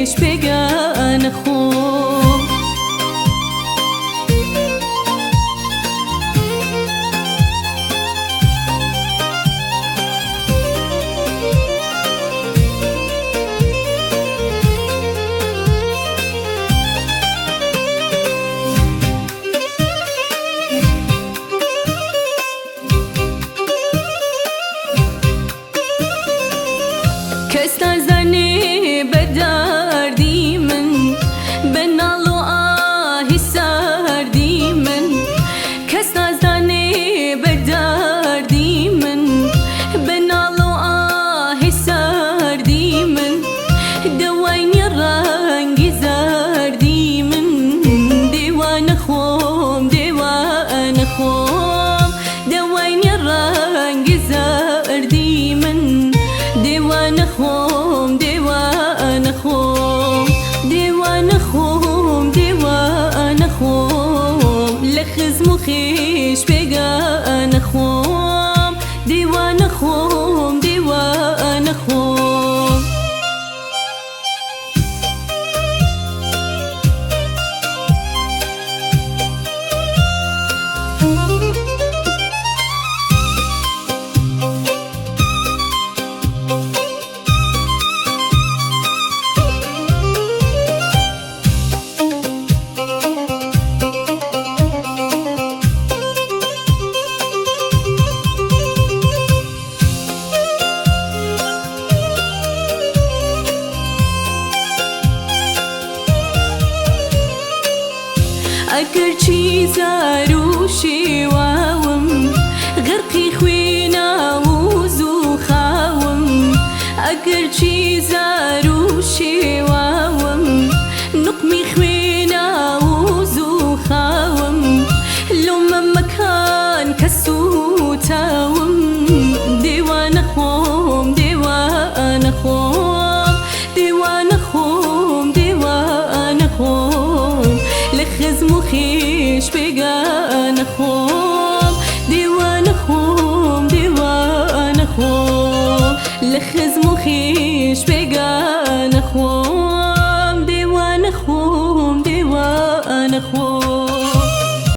خێش بێگانە خۆم. کەس نازانێ بە دەردی من، بە ناڵ و ئاهی سەردی من. کەس نازانێ بە دەردی من، بە ناڵ و ئاهی سەردی من. دەوای نییە ڕەنگی زەردی من، دێوانە خۆم، دێوانە خۆم. دەوای نییە ڕەنگی زەردی من، دێوانە خۆم، دێوانە خۆم. دێوانە خۆم، دێوانە خۆم، لە خزم و خێش بێگانە خۆم. دێوانە خۆم، دێوانە خۆم. ئەگەرچی زار و شێواوم، غەرقی خوێنا و زوو خاوم. ئەگەرچی زار و شێواوم، نوقمی خوێنا و زوو خاوم. لۆمە مەکان کە سووتاوم، دێوانە خۆم، دێوانە خۆم. دێوانە خۆم، دێوانە خۆم، لە خزم و خێش بێگانە خۆم. دێوانە خۆم، دێوانە خۆم، لە خزم و خێش